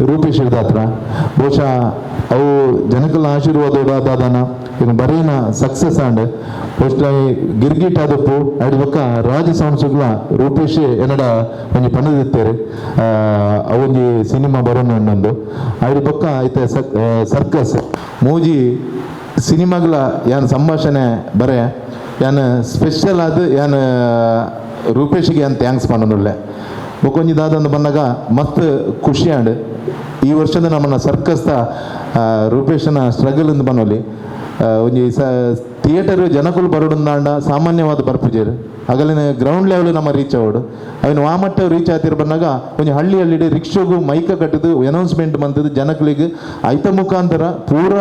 ರೂಪೇಶ್ ದಾತ್ರ ಬಹುಶಃ ಅವು ಜನಕಲ ಆಶೀರ್ವಾದ ದಾದಾನ ಇನ್ನು ಬರೀನ ಸಕ್ಸಸ್ ಆಂಡ್. ಬಹುಶಃ ಗಿರ್ಗಿಟ್ ಆದಪ್ಪು ಅಡಿ ಬೊಕ್ಕ ರಾಜ ಸೌಂಡ್ಸ್ಗ್ಲ ರೂಪೇಶ್ ಎನ್ನಡ ಒಂಜಿ ಪನದಿತ್ತೇರು, ಅವೊಂಜಿ ಸಿನಿಮಾ ಬರೋಣ ಅನ್ನೊಂದು. ಅಡಿ ಬೊಕ್ಕ ಐತೆ ಸರ್ಕಸ್. ಮೂಜಿ ಸಿನಿಮಾಗ್ಲ ಯಾನ್ ಸಂಭಾಷಣೆ ಬರೆ. ಯಾನ್ ಸ್ಪೆಷಲ್ ಆದ್ ಯಾನ್ ರೂಪೇಶ್ಗೆ ಯಾನ್ thanks ಪನ್ನೊಂದುಲ್ಲೆ. ಬೊಕೊಂಜಿ ದಾದಂದು ಬಂದಾಗ ಮಸ್ತ್ ಖುಷಿ ಆಂಡ್. ಈ ವರ್ಷದ ನಮ್ಮನ್ನ ಸರ್ಕಸ್ದ ರೂಪೇಶನ ಸ್ಟ್ರಗಲ್ ಅಂದ್ ಬನ್ನೊಲಿ. ಒಂಜಿ ಸ ಥಿಯೇಟರ್ ಜನಕುಲು ಬರೋಡುಂದಾಂಡ ಸಾಮಾನ್ಯವಾದ ಬರ್ಪುಜೆರ್. ಅಗಲಿನ ಗ್ರೌಂಡ್ ಲೆವೆಲ್ ನಮ್ಮ ರೀಚ್ ಆವಡು, ಅವಿನ ವಾಮಟ್ಟ ರೀಚ್ ಆತಿರ್ ಬಂದಾಗ ಒಂಜಿ ಹಳ್ಳಿ ಹಳ್ಳಿಡ್ ರಿಕ್ಷಾಗು ಮೈಕ ಕಟ್ಟದು ಅನೌನ್ಸ್ಮೆಂಟ್ ಮಂತದ್ದು ಜನಕುಲಿಗೆ ಐತ ಮುಖಾಂತರ ಪೂರ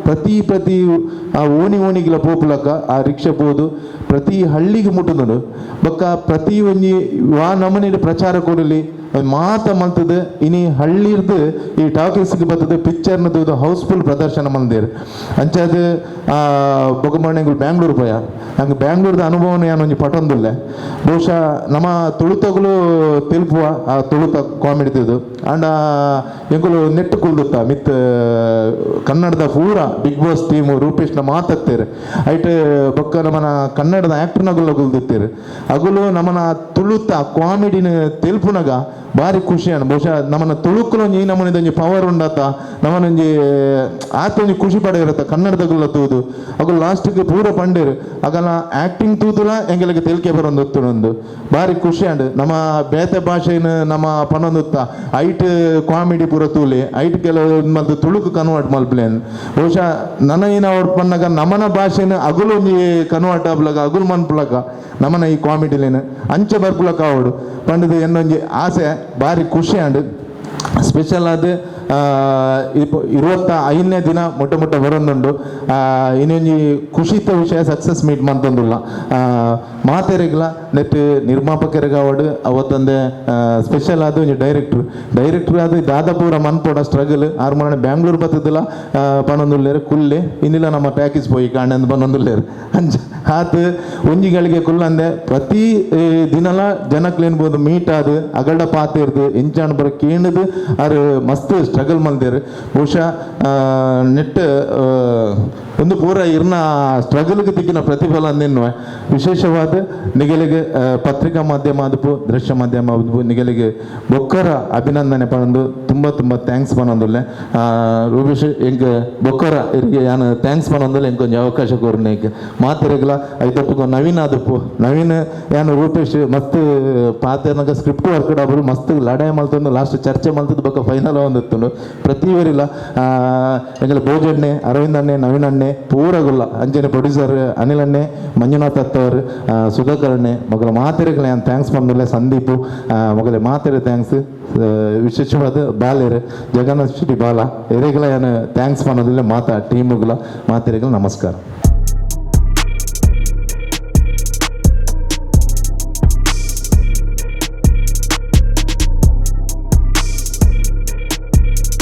ಪ್ರತಿ ಪ್ರತಿ ಆ ಓಣಿ ಓಣಿಗಿಲ ಪೋಪುಲಕ ಆ ರಿಕ್ಷಾ ಪೋದು ಪ್ರತಿ ಹಳ್ಳಿಗೆ ಮುಟ್ಟುದುಂಡು. ಬೊಕ್ಕ ಪ್ರತಿ ಒಂಜಿ ವಾ ನಮೂನೆಡ್ ಪ್ರಚಾರ ಕೊಡಲಿ ಮಾತ ಮಲ್ತದು. ಇನಿ ಹಳ್ಳಿರ್ದು ಈ ಟಾಕೀಸ್ಗೆ ಬರ್ತದೆ, ಪಿಕ್ಚರ್ನ ತೂದು ಹೌಸ್ಫುಲ್ ಪ್ರದರ್ಶನ ಮಂದಿರ್. ಅಂಚಾದ್ ಬೊಕ ಎಂಕುಲು ಬ್ಯಾಂಗ್ಳೂರು ಪೋಯ. ನಂಗೆ ಬ್ಯಾಂಗ್ಳೂರ್ದ ಅನುಭವನ ಯಾನ್ ಒಂಜಿ ಪಟೊಂದುಲ್ಲೆ. ಬಹುಶಃ ನಮ್ಮ ತುಳುತಗುಲು ತೆಲ್ಪುವ ಆ ತುಳುತ ಕಾಮಿಡಿ ತೂದು. ಆಂಡ ಎಂಕುಲು ನೆಟ್ಟು ಕುಲ್ದುತ್ತ ಮಿತ್ ಕನ್ನಡದ ಪೂರ ಬಿಗ್ ಬಾಸ್ ಟೀಮ್ ರೂಪೇಶ್ನ ಮಾತತ್ತೇರು. ಐಟ್ ಬೊಕ್ಕ ನಮ್ಮನ ಕನ್ನಡದ ಆ್ಯಕ್ಟರ್ನಗುಲ ಕುಲ್ದಿತ್ತೇರು. ಅಗುಲು ನಮ್ಮನ ತುಳುತ ಕಾಮಿಡಿನ ತೆಲ್ಪುನಗ ಭಾರಿ ಖುಷಿ ಅಣ್ಣ. ಬಹುಶಃ ನಮ್ಮನ್ನ ತುಳುಕುಲು ಒಂಜಿ ಈ ನಮೂನಿದ ಒಂಜಿ ಪವರ್ ಉಂಡತ, ನಮ್ಮನೊಂಜಿ ಆತ ಒಂಜಿ ಖುಷಿ ಪಡ ಇರತ್ತ ಕನ್ನಡದಗುಲ ತೂದು. ಅಗುಲು ಲಾಸ್ಟ್ಗೆ ಪೂರ ಪಂಡೇರು, ಅಗಲ ಆಕ್ಟಿಂಗ್ ತೂದುಲ ಎಂಗಲಿಗೆ ತೆಲ್ಕೆ ಬರೊಂದು ಒತ್ತುಂಡು. ಭಾರಿ ಖುಷಿ ಅಂಡ್. ನಮ್ಮ ಬೇತೆ ಭಾಷೆನ ನಮ್ಮ ಪನೊಂದುತ್ತ, ಐಟ್ ಕಾಮಿಡಿ ಪೂರ ತೂಲೆ, ಐಟ್ ಕೆಲವು ಮಲ್ತ್ ತುಳುಕು ಕನ್ವರ್ಟ್ ಮಲ್ಪಲೇನ್. ಬಹುಶಃ ನನ ಏನ ಅವ್ರು ಪನ್ನಗ ನಮನ ಭಾಷೆನ ಅಗುಲು ಒಂಜಿ ಕನ್ವರ್ಟ್ ಆಪ್ಲಕ, ಅಗುಲು ಮನ್ಪುಲಕ ನಮನ ಈ ಕಾಮಿಡಿಲೇನು ಅಂಚೆ ಬರ್ಪುಲಕ ಅವಡು ಪಂಡದು ಎನ್ನೊಂಜಿ ಆಸೆ. ಭಾರಿ ಖುಷಿ ಅಂಡ್. ಸ್ಪೆಷಲ್ ಆದ್ ಇಪ್ಪ 25ನೇ ದಿನ ಮೊಟ್ಟ ಮೊಟ್ಟ ಬರೊಂದುಂಡು. ಇನ್ನೊಂಜಿ ಖುಷಿತ ವಿಷಯ, ಸಕ್ಸಸ್ ಮೀಟ್ ಮಂತೊಂದುಲ್ಲ. ಮಾತೆರೆಗ್ಲ ನೆಟ್ ನಿರ್ಮಾಪಕರಿಗಾವಡು ಅವತ್ತೊಂದೆ ಸ್ಪೆಷಲ್ ಆದ್ ಒಂಜಿ ಡೈರೆಕ್ಟ್ರ್. ಡೈರೆಕ್ಟ್ರ್ ಆದ್ ದಾದಪೂರ ಮನ್ಪೋಡ ಸ್ಟ್ರಗಲ್ ಆರು ಮನೆ ಬ್ಯಾಂಗ್ಳೂರ್ ಬತ್ತದಿಲ್ಲ ಪನೊಂದುಲ್ಲೇರು. ಕುಲ್ಲೆ ಇನ್ನಿಲ್ಲ, ನಮ್ಮ ಪ್ಯಾಕೇಜ್ ಪೋಯಿ ಕಾಂಡ್ ಪನೊಂದುಲ್ಲೇರು. ಅಂಚ ಆತ್ ಒಂಜಿ ಗಳಿಗೆ ಕುಲ್ಲಂದೆ ಪ್ರತಿ ದಿನಲ ಜನಕ್ಲೇನ್ಬೋದು ಮೀಟ್ ಆದ್ ಅಗಡ ಪಾತಿರ್ದು ಎಂಚಾಣ ಬರ ಕೇಣದು ಆರು ಮಸ್ತ್ ಸ್ಟ್ರಗಲ್ ಮಲ್ದೇರು. ಬಹುಶಃ ನೆಟ್ ಒಂದು ಪೂರ ಇರ್ನ ಸ್ಟ್ರಗಲ್ಗೆ ತಿಕ್ಕಿನ ಪ್ರತಿಫಲ ಅಂದಿನ್ನುವೆ. ವಿಶೇಷವಾದ ನಿಗಲಿಗೆ ಪತ್ರಿಕಾ ಮಾಧ್ಯಮ ಆದಪು, ದೃಶ್ಯ ಮಾಧ್ಯಮ ಆದಪು ನಿಗಲಿಗೆ ಬೊಕ್ಕರ ಅಭಿನಂದನೆ ಪನೊಂದು ತುಂಬ ತುಂಬ thanks ಪನೊಂದುಲ್ಲೆ. ರೂಪೇಶ್, ಎಂಕ್ ಬೊಕ್ಕರ ಇರಿಗೆ ಯಾನ್ thanks ಪನೊಂದುಲ್ಲೆ. ಎಂಕ್ ಒಂಜಿ ಅವಕಾಶ ಕೊರ್ನೇಕ್ ಮಾತೆರೆಗ್ಲ. ಐತೊಟ್ಟುಗು ನವೀನ್ ಆದಪ್ಪು. ನವೀನ್ ಯಾನ್ ರೂಪೇಶ್ ಮಸ್ತ್ ಪಾತೆರ್ನಗ ಸ್ಕ್ರಿಪ್ಟ್ ವರ್ಕ್ ಆಬರು ಮಸ್ತ್ ಲಡಾಯಿ ಮಲ್ತೊಂದು ಲಾಸ್ಟ್ ಚರ್ಚೆ ಮಲ್ತದ್ದು ಬೊಕ್ಕ ಫೈನಲ್ ಒಂದಿತ್ತುಂಡು. ಪ್ರತಿ ಊರಿಲ್ಲ ಎಂಕಲೆ ಭೋಜಣ್ಣೆ, ಅರವಿಂದ್ ಅಣ್ಣೆ, ನವೀನ್ ಅಣ್ಣೆ ಪೂರಗುಲ್ಲ. ಅಂಚನೆ ಪ್ರೊಡ್ಯೂಸರ್ ಅನಿಲ್ ಅಣ್ಣೆ, ಮಂಜುನಾಥ್ ಅತ್ತವರು, ಸುಧಾಕರ್ ಅಣ್ಣೆ ಮೊಗಲ ಮಾತೆರೆಗ್ಲ ಯಾನ್ thanks ಪಂದುಲ್ಲೆ. ಸಂದೀಪು ಮೊಗಲೆ ಮಾತೆರೆ thanks. ವಿಶೇಷವಾದ ಬಾಲೆರ್ ಜಗನ್ನಾಥ್ ಶೆಟ್ಟಿ ಬಾಲ ಎರೆಗ್ಲ ಯಾನ್ thanks ಪನ್ನೊಂದುಲ್ಲೆ. ಮಾತಾ ಟೀಮುಗಳ ಮಾತೆರೆಗ್ಲ ನಮಸ್ಕಾರ.